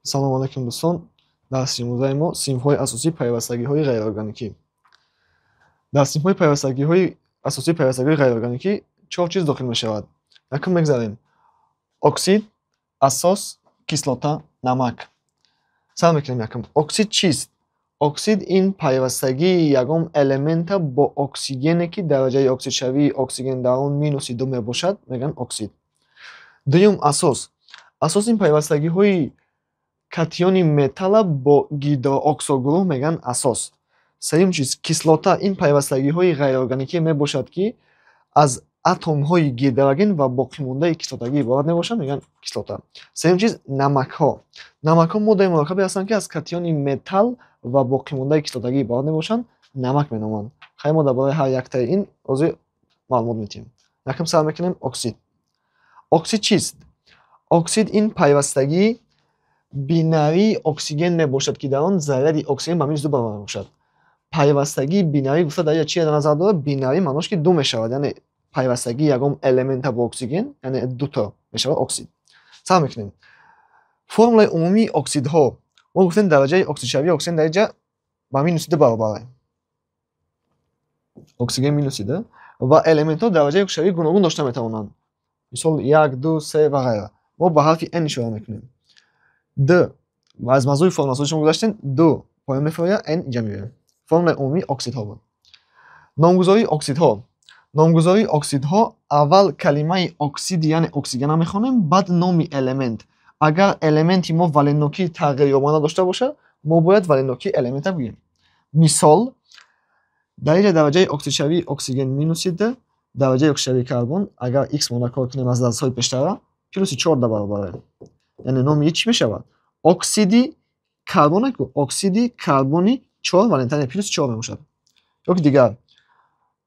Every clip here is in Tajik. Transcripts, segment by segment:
Салом алайкум, дӯстон. Дарси имрӯзаи мо синфҳои асосии пайвастагиҳои ғайриорганикӣ. Дар синфҳои пайвастагиҳои асосии пайвастагиҳои ғайриорганикӣ чор чиз дохил мешавад. Якум мегзарем: оксид, асос, кислота, намак. Сар мекунем якум. Оксид чист? Оксид ин пайвастагии ягон элемента бо оксигене, ки дараҷаи оксидшавии оксиген дар он минуси ду мебошад, мегӯянд оксид. Дуюм, асос. Асос ин пайвастагиҳои катиони металла бо гидрооксогурӯҳ мегӯянд асос. Сеюм чиз, кислота ин пайвастагиҳои ғайриорганикӣ мебошад, ки аз атомҳои гидроген ва боқимондаи кислотагӣ иборат мебошанд, мегӯянд кислота. Сеюм чиз, намакҳо. Намакҳо моддаи мураккабе ҳастанд, ки аз катиони металл ва боқимондаи кислотагӣ иборат мебошанд, намак меноманд. Хайр, мо дар бораи ҳар яктаи ин ҳозир маълумот медиҳем. Якум сар мекунем оксид. Оксид чист? Оксид ин пайвастагии бинарии оксиген мебошад, ки дар он зарраи оксиген ба минус ду баробар мебошад. Пайвастагии бинарӣ гуфта дар чӣ дар назар дорад? Бинарӣ маънош, ки ду мешавад, яъне пайвастагии ягон элемента бо оксиген, яъне дуто мешавад оксид. Сар мекунем. Формулаи умумии оксидҳо. Мо гуфтем, дараҷаи оксидшавии оксиген дар инҷа ба минуси ду баробар. Оксиген минуси ду ва элементҳо дараҷаи оксидшавии гуногун дошта метавонанд. Мисол, як, ду, се ва ғайра. Мо ба ҳарфи Н ишора мекунем. Д аз мавзӯи формуласозӣ шумо гузаштем, ду поён мефурояд, Н инҷа меояд. Формулаи умумии оксидҳо буд. Номгузории оксидҳо. Номгузории оксидҳо: аввал калимаи оксиди, яъне оксигенро мехонем, баъд номи элемент. Агар элементи мо валентнокии тағйирёбанда дошта бошад, мо бояд валентнокии элементро бигӯем. Мисол, дар инҷа дараҷаи оксидшавии оксиген минуси ду, дараҷаи оксидшавии карбон, агар х монда кор кунем аз дарсҳои пештара, плюси чорда баробар. Яъне номи чӣ мешавад? Оксиди карбон, оксиди карбони чор валента, яъне плюси чор мебошад. Ёки дигар,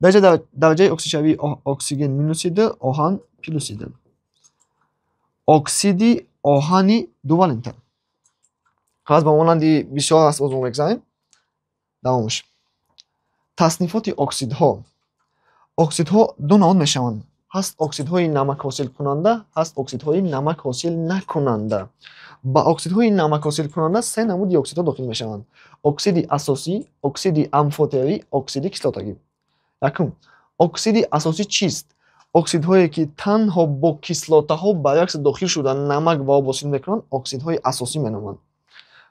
дар инҷа дараҷаи оксидшавии оксиген минуси ду, оҳан плюси ду. Оксиди оҳани дувалента. Халас, ба монанди бисёр аст, боз мо мегзарем. Давомаш. Таснифоти оксидҳо. Оксидҳо ду навъ мешаванд. Ҳаст оксидҳои намакҳосилкунанда, ҳаст оксидҳои намакҳосилнакунанда. Ба оксидҳои намакҳосилкунанда се намуди оксидҳо дохил мешаванд: оксиди асосӣ, оксиди амфотерӣ, оксиди кислотагӣ. Якум, оксиди асосӣ чист? Оксидҳое, ки танҳо бо кислотаҳо ба реаксия дохил шуда, намак ва об ҳосил мекунанд, оксидҳои асосӣ меноманд.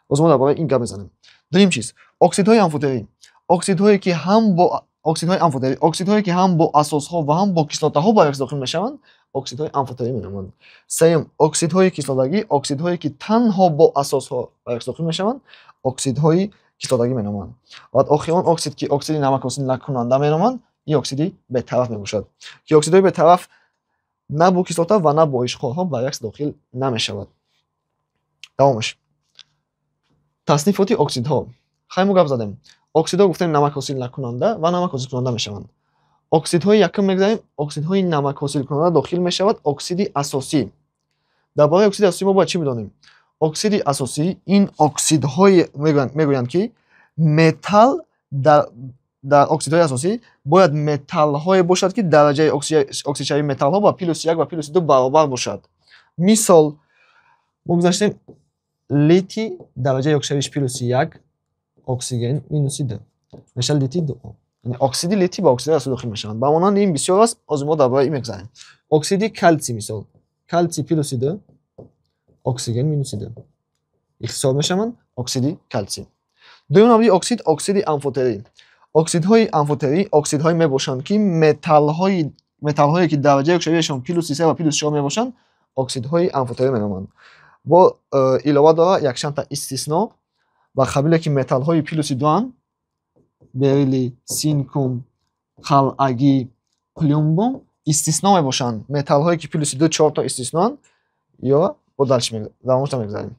Боз мо дар бораи ин гап мезанем. Дуюм чиз, оксидҳои амфотерӣ. Оксидҳое, ки ҳам бо оксидҳои амфотерӣ, оксидҳое, ки ҳам бо асосҳо ва ҳам бо кислотаҳо ба реаксия дохил мешаванд, оксидҳои амфотерӣ меноманд. Сеюм, оксидҳои кислотагӣ. Оксидҳое, ки танҳо бо асосҳо ба реаксия дохил мешаванд, оксидҳои кислотагӣ меноманд. Ва охирон оксид, ки оксиди намакҳосилнакунанда меноманд, ин оксиди бетараф мебошад, ки оксидҳои бетараф на бо кислота ва на бо ишқорҳо ба реаксия дохил намешавад. Давомаш. Таснифоти оксидҳо. Хайр, мо гап задем. Оксидҳо гуфтем намакҳосилнакунанда ва намакҳосилкунанда мешаванд. Оксидҳои якум мегзарем. Оксидҳои намакҳосилкунанда дохил мешавад оксиди асосӣ. Дар бораи оксиди асосӣ мо бояд чӣ бидонем? Оксиди асосӣ ин оксидҳое мегӯянд, ки металл дар оксидҳои асосӣ бояд металлҳое бошад, ки дараҷаи оксидшавии металлҳо ба плюси як ва плюси ду баробар бошад. Мисол, мо гузаштем: литий дараҷаи оксидшавиш плюси як, оксиген минуси ду, мешавад литий ду. Яъне оксиди литий ба оксидҳои асосӣ дохил мешаванд. Ба монанди ин бисёр аст, ҳозир мо дар бораи ин мегзарем. Оксиди калсий, мисол, калсий плюси ду, оксиген минуси ду, ихтисор мешаванд оксиди калсий. Дуюм намуди оксид, оксиди амфотерӣ. Оксидҳои амфотерӣ оксидҳое мебошанд, ки металлҳое, ки дараҷаи оксидшавиашон плюси се ва плюси чор мебошанд, оксидҳои амфотерӣ меноманд. Бо илова дорад якчандта истисно, ба қабиле ки металлҳои плюси дуанд: бериллий, синкум, қалъагӣ, плюмбум истисно мебошанд. Металлҳое, ки плюси ду, чорто истисноанд, ё бо дальше давомашро мегзарем.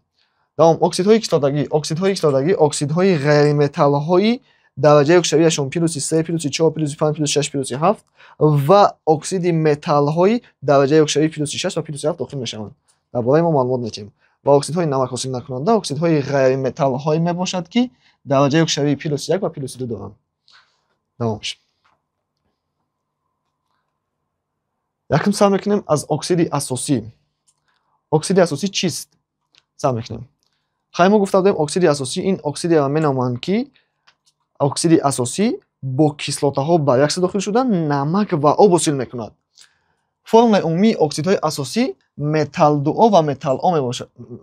Давом, оксидҳои кислотагӣ. Оксидҳои кислотагӣ оксидҳои ғайриметаллҳои дараҷаи оксидшавиашон плюси се, плюси чор, плюси панҷ, плюси шаш, плюси ҳафт ва оксиди металлҳои дараҷаи оксидшавии плюси шаш ва плюси ҳафт дохил мешаванд. Дар бораи мо маълумот медиҳем. Ва оксидҳои намакҳосилнакунанда оксидҳои ғайриметаллҳое мебошад, ки дараҷаи оксидшавии плюси як ва плюси ду доранд. Давомаш. Якум сар мекунем аз оксиди асосӣ. Оксиди асосӣ чист? Сар мекунем. Хай, мо гуфта будем, оксиди асосӣ ин оксидеро меноманд, ки оксиди асосӣ бо кислотаҳо ба реаксия дохил шуда, намак ва об ҳосил мекунад. Формулаи умумии оксидҳои асосӣ металл 2 О ва металл О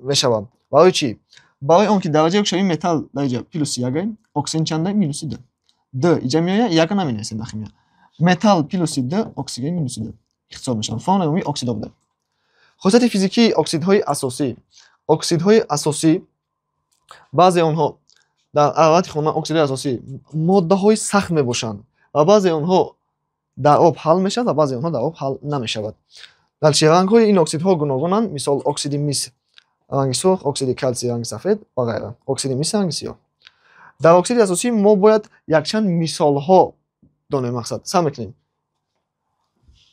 мешавад. Барои чӣ? Барои он ки дараҷаи оксидшавии металл дар инҷа плюси як, оксиген чанда? Минуси ду. Д иҷа меояд, яка наменависем дар химия. Металл плюси д, оксиген минуси д ихтисор мешаванд. Формулаи умумии оксидҳо буда. Хосияти физикии оксидҳои асосӣ. Оксидҳои асосӣ, баъзе онҳо дар ҳарорати хона, оксидҳои асосӣ моддаҳои сахт мебошанд ва баъзе онҳо дар об ҳал мешавад ва баъзе онҳо дар об ҳал намешавад. Дальше, рангҳои ин оксидҳо гуногунанд. Мисол, оксиди мис ранги сурх, оксиди калсий ранги сафед ва ғайра, оксиди мис ранги сиёҳ. Дар оксиди асосӣ мо бояд якчанд мисолҳо донем. Мақсад, сар мекунем.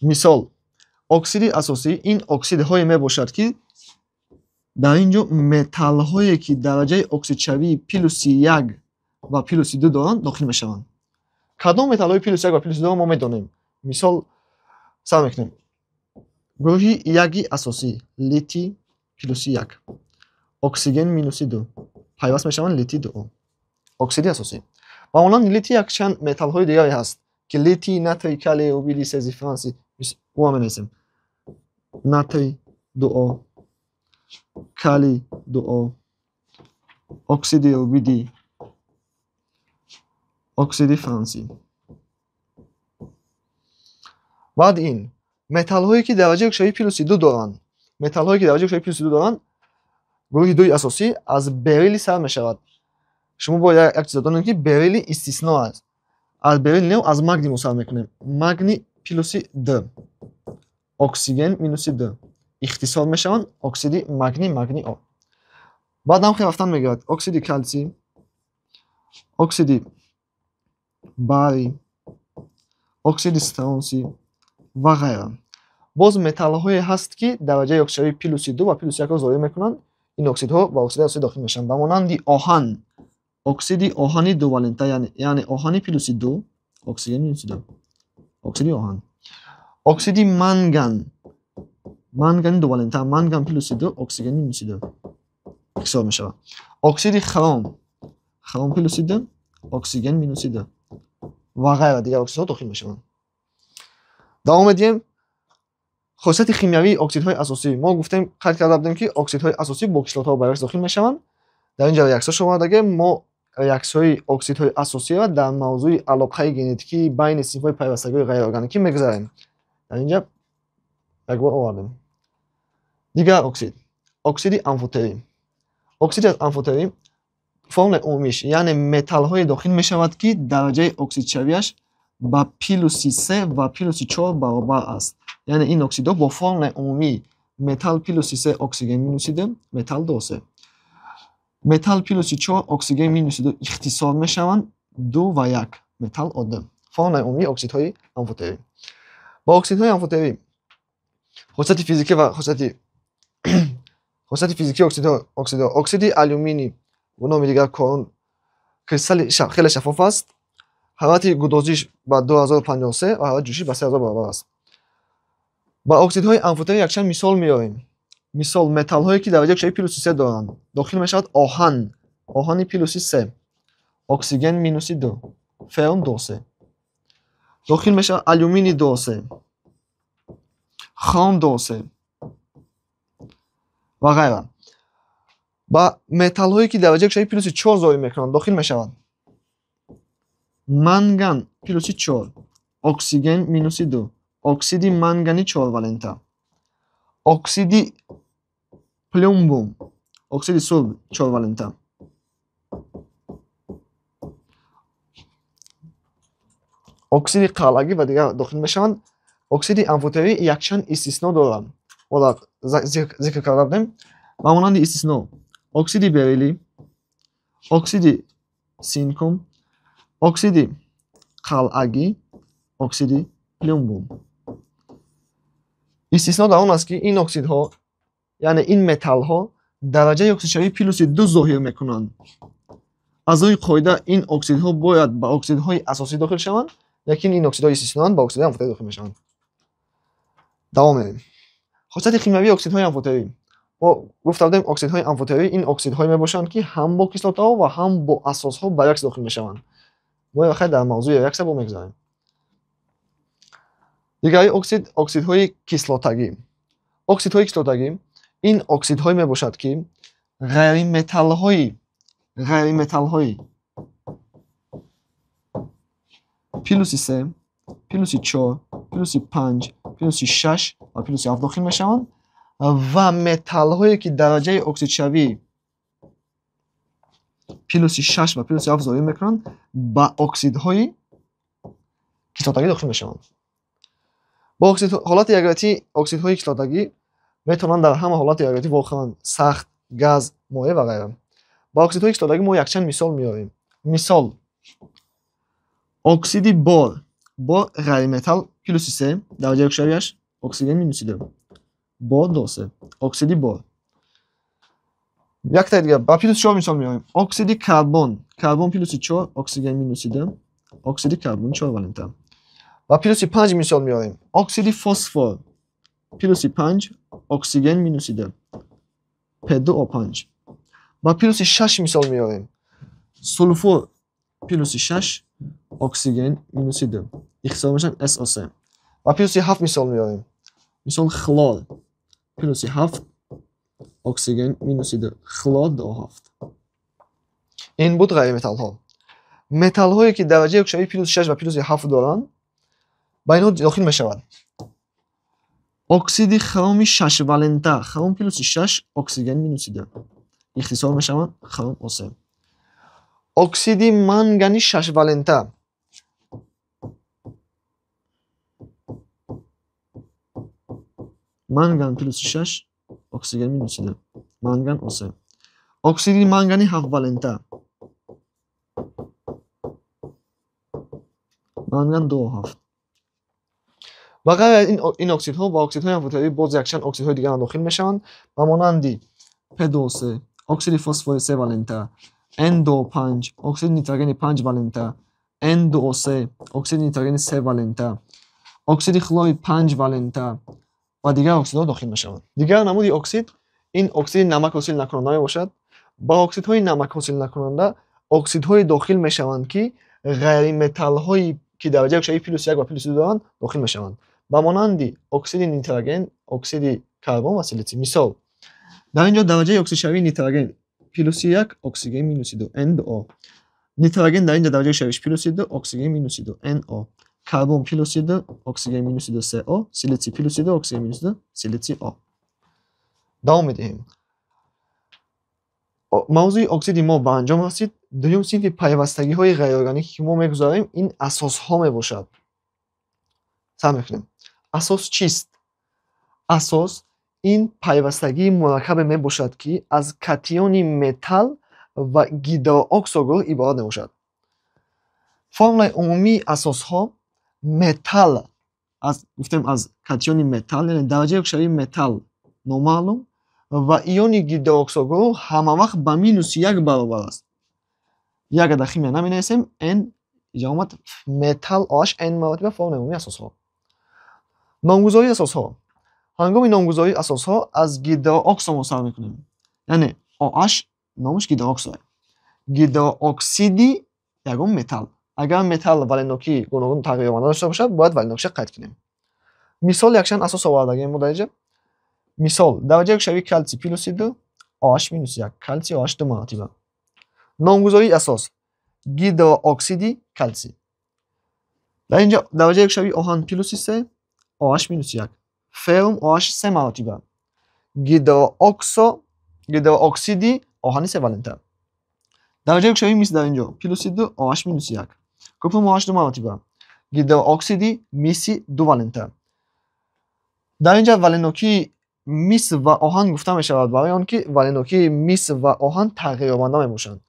Мисол: оксиди асосӣ ин оксидҳое мебошад, ки дар ин ҷо металлҳое, ки дараҷаи оксидшавии плюси як ва плюси ду доранд, дохил мешаванд. Кадом металлҳои плюси як ва плюси дуро мо медонем? Мисол, сар мекунем. Гурӯҳи яки асосӣ: литий плюси як, оксиген минуси ду, пайваст мешаванд, литий 2 О, оксиди асосӣ. Ба монанди литий якчанд металлҳои дигаре ҳаст, ки литий, натрий, калий, рубидий, сезий, франсий. Ӯ менависем: натрий 2 О, калий 2 О, оксиди рубидий, оксиди франсий. Баъд ин металлҳое, ки дараҷаи оксидшавии плюси ду доранд. Металлҳое, ки дараҷаи оксидшавии плюси ду доранд, гурӯҳи дуи асосӣ аз бериллий сар мешавад. Шумо бояд як чиза донед, ки бериллий истисно аст. Аз бериллий не, аз магний мо сар мекунем. Магний плюси д, оксиген минуси д, ихтисор мешаванд, оксиди магний, магний О. Баъдам хел рафтан мегирад: оксиди калсий, оксиди барий, оксиди стронсий ва ғайра. Боз металлҳое ҳаст, ки дараҷаи оксидшавии плюси ду ва плюси якро зоҳир мекунанд. Ин оксидҳо ба оксидҳои асосӣ дохил мешаванд, ба монанди оҳан, оксиди оҳани дувалента, яъне оҳани плюси ду, оксиген минуси ду, оксиди оҳан, оксиди манган, мангани дувалента, манган плюси ду, оксиген минуси ду, ихтисор мешавад, оксиди хром, хром плюси ду, оксиген минуси ду ва ғайра. Дигар оксидҳо дохил мешаванд. Давом медиҳем. Хосияти химиявии оксидҳои асосӣ. Мо гуфтем, қайд карда будем, ки оксидҳои асосӣ бо кислотаҳо ба реаксия дохил мешаванд. Дар ин ҷо реаксияшо овардагем. Мо реаксияҳои оксидҳои асосиро дар мавзӯи алоқаи генетикии байни синфҳои пайвастагиҳои ғайриорганикӣ мегузарем. Дар ин ҷа якбор овардем. Дигар оксид, оксиди амфотерӣ. Оксиди амфотерӣ, формулаи умумиш, яъне металлҳое дохил мешавад, ки дараҷаи оксидшавиаш ба плюси се ва плюси чор баробар аст. Яъне ин оксидҳо бо формулаи умумӣ металл плюси се, оксиген минуси ду, металл 2 О3, металл плюси чор, оксиген минуси ду, ихтисор мешаванд, ду ва як, металл О2. Формулаи умумии оксидҳои амфотерӣ. Ба оксидҳои амфотерӣ хосияти физикӣ ва хосияти физикии оксидҳо. Оксиди алюминий, бо номи дигар корунд, кристалли хеле шаффоф аст. Ҳарорати гудозиш ба 2053 ва ҳарорати ҷӯшиш ба 3000 баробар аст. Ба оксидҳои амфотерӣ якчанд мисол меорем. Мисол, металлҳое, ки дараҷаи оксидшавии плюси се доранд, дохил мешавад: оҳан, оҳани плюси се, оксиген минуси ду, феррум 2 О3, дохил мешавад алюминий 2 О3, хром 2 О3 ва ғайра. Ба металлҳое, ки дараҷаи оксидшавии плюси чор зоҳир мекунанд, дохил мешавад манган плюси чор, оксиген минуси ду, оксиди мангани чорвалента, оксиди плюмбум, оксиди сурб чорвалента. Оксиди қалъагӣ ва дигар дохил мешаванд. Оксиди амфотерӣ якчанд истисно дорад, мо зикр карда будем. Ба монанди истисно оксиди бериллий, оксиди синкум, оксиди қалъагӣ, оксиди плюмбум. Истисно дар он аст, ки ин оксидҳо, яъне ин металлҳо, дараҷаи оксидшавии плюси ду зоҳир мекунанд. Аз рӯи қоида ин оксидҳо бояд ба оксидҳои асосӣ дохил шаванд, лекин ин оксидҳои истисноанд, ба оксидҳои амфотерӣ дохил мешаванд. Давом мерем. Хосияти химиявии оксидҳои амфотерӣ. Мо гуфта будем, оксидҳои амфотерӣ ин оксидҳое мебошанд, ки ҳам бо кислотаҳо ва ҳам бо асосҳо ба реаксия дохил мешаванд. Мо хай дар мавзӯи реаксия бо мегузарем. Дигари оксид, оксидҳои кислотагӣ. Оксидҳои кислотагӣ ин оксидҳое мебошад, ки ғайриметаллҳои плюси се, плюси чор, плюси панҷ, плюси шаш ва плюси ҳафт дохил мешаванд ва металлҳое, ки дараҷаи оксидшавӣ плюси шаш ва плюси ҳафт зоҳир мекунанд, ба оксидҳои кислотагӣ дохил мешаванд. Бо ҳолати ягоятии оксидҳои кислотагӣ метавонанд дар ҳама ҳолати ягоятӣ вохӯранд: сахт, газ, моеъ ва ғайра. Ба оксидҳои кислотагӣ мо якчанд мисол меорем. Мисол: оксиди бор. Бор ғайриметалл, плюси се дараҷаи оксидшавиаш, оксиген минуси ду, бор ду се, оксиди бор. Яктаи дигар ба плюси чор мисол меорем: оксиди карбон. Карбон плюси чор, оксиген минуси ду, оксиди карбон чор валента. Ба плюси панҷ мисол меорем: оксиди фосфор, плюси панҷ, оксиген минуси ду, P2O5. Ба плюси шаш мисол меорем: сулфур плюси шаш, оксиген минуси ду, ихтисор мешаванд SO3. Ба плюси ҳафт мисол меорем, мисол хлор плюси ҳафт, оксиген минуси ду, хлор ду ҳафт. Ин буд ғайриметаллҳо. Металлҳое, ки дараҷаи оксидшавии плюси шаш ва плюси ҳафт доранд, ба инҳо дохил мешавад: оксиди хроми шашвалента, хром плюси шаш, оксиген минуси ду, ихтисор мешаванд хром О3. Оксиди мангани шашвалента, манган плюси шаш, оксиген минуси ду, манган О3. Оксиди мангани ҳафтвалента, манган ду ҳафт. Ва ғайр аз ин оксидҳо ва оксидҳои амфотерӣ боз якчанд оксидҳои дигарам дохил мешаванд, ба монанди P2O3, оксиди фосфори севалента, N2O5, оксиди нитрогени панҷвалента, N2O3, оксиди нитрогени севалента, оксиди хлори панҷвалента ва дигар оксидҳо дохил мешаванд. Дигар намуди оксид ин оксиди намак ҳосил накунанда мебошад. Ба оксидҳои намак ҳосил накунанда оксидҳое дохил мешаванд, ки ғайриметаллҳое, ки дараҷаи оксидшавии плюси як ва плюси ду доранд, дохил мешаванд, ба монанди оксиди нитроген, оксиди карбон ва силитсий. Мисол, дар ин ҷо дараҷаи оксидшавии нитроген плюси як, оксиген минуси ду, N2O. Нитроген дар ин ҷо дараҷаи оксидшавиш плюси ду, оксиген минуси ду, NO. Карбон плюси ду, оксиген минуси ду, CO. Силитсий плюси ду, оксиген минуси ду, силитсий О. Давом медиҳем. Мавзӯи оксиди мо ба анҷом расид. Дуюм синфи пайвастагиҳои ғайриорганикӣ, ки мо мегузарем, ин асосҳо мебошад. Сар мекунем. Асос чист? Асос ин пайвастагии мураккабе мебошад, ки аз катиони металл ва гидрооксогурӯҳ иборат мебошад. Формулаи умумии асосҳо: металл аз, гуфтем, аз катиони металл, яъне дараҷаи оксидшавии металл номаълум ва иони гидрооксогурӯҳ ҳамавақт ба минуси як баробар аст. Як дар химия наменависем, n иҷа омад, металл OH n маротиба, формулаи умумии асосҳо. Номгузории асосҳо. Ҳангоми номгузории асосҳо аз гидрооксо мо сар мекунем, яъне OH номаш гидрооксо, гидрооксиди ягон металл. Агар металл валентнокии гуногун тағйирёбанда дошта бошад, бояд валентнокиша қайд кунем. Мисол якчанд асос овардагем мо дар инҷа. Мисол, дараҷаи оксидшавии калсий плюси ду, OH минуси як, калсий OH ду маротиба. Номгузории асос: гидрооксиди калсий. Дар инҷа дараҷаи оксидшавии оҳан плюси се, OH минуси як, феррум OH се маротиба, гидрооксиди оҳани севалента. Дараҷаи оксидшавии мис дар инҷо плюси ду, OH минуси як, купрум OH ду маротиба, гидрооксиди миси дувалента. Дар инҷа валентнокии мис ва оҳан гуфта мешавад, барои он ки валентнокии мис ва оҳан тағйирёбанда мебошанд.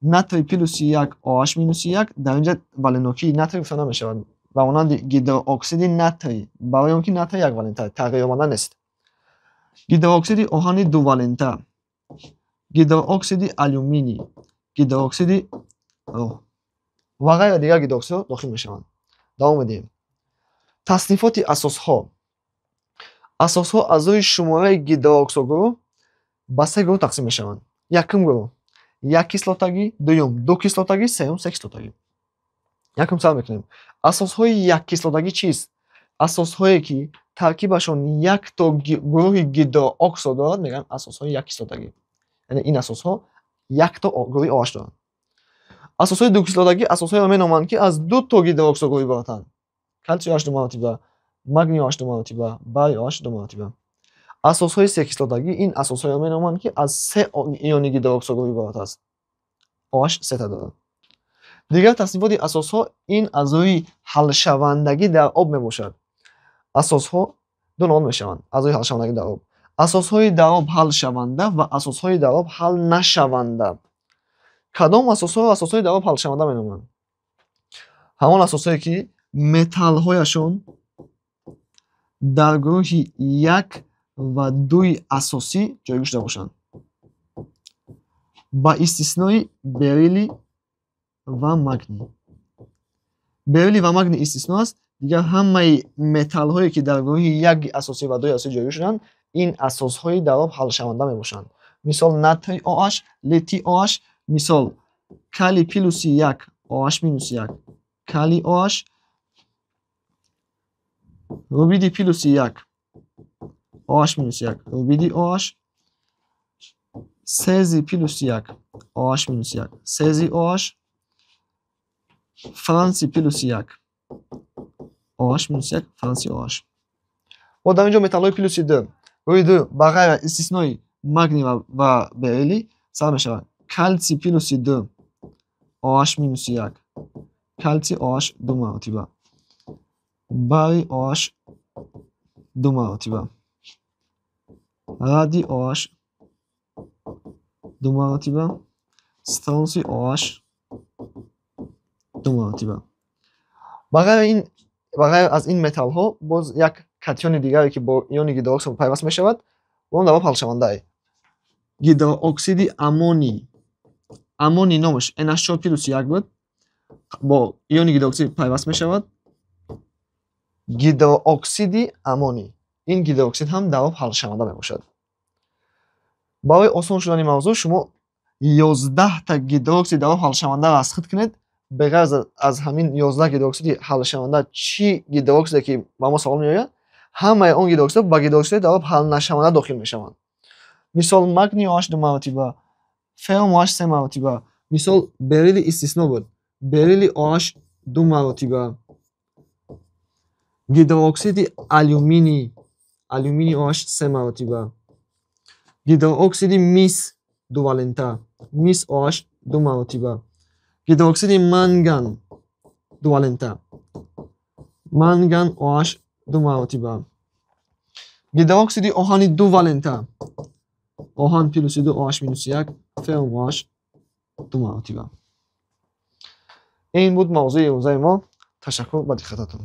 Натрий плюси як, OH минуси як, дар инҷа валентнокии натрий гуфта намешавад, ба монанди гидрооксиди натрий, барои он ки натрий як валента, тағйирёбанда нест. Гидрооксиди оҳани дувалента, гидрооксиди алюминий, гидрооксиди роҳ ва ғайра дигар гидрооксидҳо дохил мешаванд. Давом медиҳем. Таснифоти асосҳо. Асосҳо аз рӯи шумораи гидрооксогурӯҳ Ба се гурӯҳ тақсим мешаванд. Якум гурӯҳ як кислотагӣ, дуюм ду кислотагӣ, сеюм се кислотагӣ. Якум сар мекунем. Асосҳои яккислотагӣ чист? Асосҳое ки таркибашон якто гурӯҳи гидрооксид дорад, мегӯянд асосҳои яккислотагӣ. Яъне ин асосҳо якто гурӯҳи OH доранд. Асосҳои дукислотагӣ асосҳоеро меноманд, ки аз ду то гидрооксид гурӯҳ иборатанд. Калсий OH ду маротиба, магний OH ду маротиба, барий OH ду маротиба. Асосҳои секислотагӣ ин асосҳоеро меноманд, ки аз се иони гидрооксид гурӯҳ иборат аст. OH сета дорад. Дигар таснифоти асосҳо ин аз рӯи ҳалшавандагӣ дар об мебошад. Асосҳо ду навъ мешаванд аз рӯи ҳалшавандагӣ дар об. Асосҳои дар об ҳалшаванда ва асосҳои дар об ҳалнашаванда. Кадом асосҳоро асосҳои дар об ҳалшаванда меноманд? Ҳамон асосҳое ки металлҳояшон дар гурӯҳи як ва дуи асосӣ ҷойгир шуда бошанд. Ба истиснои бериллий ва магний. Бериллий ва магний истисно аст, дигар ҳамаи металлҳое ки дар гурӯҳи яки асосӣ ва дуи асосӣ ҷойгир шуданд, ин асосҳои дар об ҳалшаванда мебошанд. Мисол натрий OH, литий OH, мисол калий плюси як OH минуси як, калий OH, рубидий плюси як OH минуси як, рубидий OH, сезий плюси як OH минуси як, сезий OH, франсий плюси як OH минуси як, франсий OH. Мо дар ин ҷо металлҳои плюси ду, гурӯҳи ду ба ғайр аз истиснои магний ва бериллий сар мешавад. Калсий плюси ду OH минуси як, калсий OH ду маротиба, барий OH ду маротиба, радий OH ду маротиба, стронсий OH ду маротиба. Ба ғайр аз ин металлҳо боз як катиони дигаре ки бо иони гидрооксид пайваст мешавад, он дар об ҳалшавандае. Гидрооксиди аммоний. Аммоний номаш NH4 плюси як буд, бо иони гидрооксид пайваст мешавад. Гидрооксиди аммоний. Ин гидрооксид ҳам дар об ҳалшаванда мебошад. Барои осон шудани мавзӯъ шумо 11та гидрооксид дар об ҳалшавандаро аз худ кунед. Беғайр аз ҳамин 11 гидрооксиди ҳалшаванда чӣ гидрооксиде ки ба мо савол меояд, ҳамаи он гидрооксидҳо ба гидрооксидҳои дар об ҳалнашаванда дохил мешаванд. Мисол магний OH ду маротиба, феррум OH се маротиба. Мисол бериллий истисно буд, бериллий OH ду маротиба, гидрооксиди алюминий, алюминий OH се маротиба, гидрооксиди мис дувалента, мис OH ду маротиба, гидрооксиди манган дувалента, манган OH ду маротиба, гидрооксиди оҳани дувалента, оҳан плюси ду OH минуси як, феррум OH ду маротиба. Ин буд мавзӯи имрӯзаи мо. Ташаккур ба диққататон.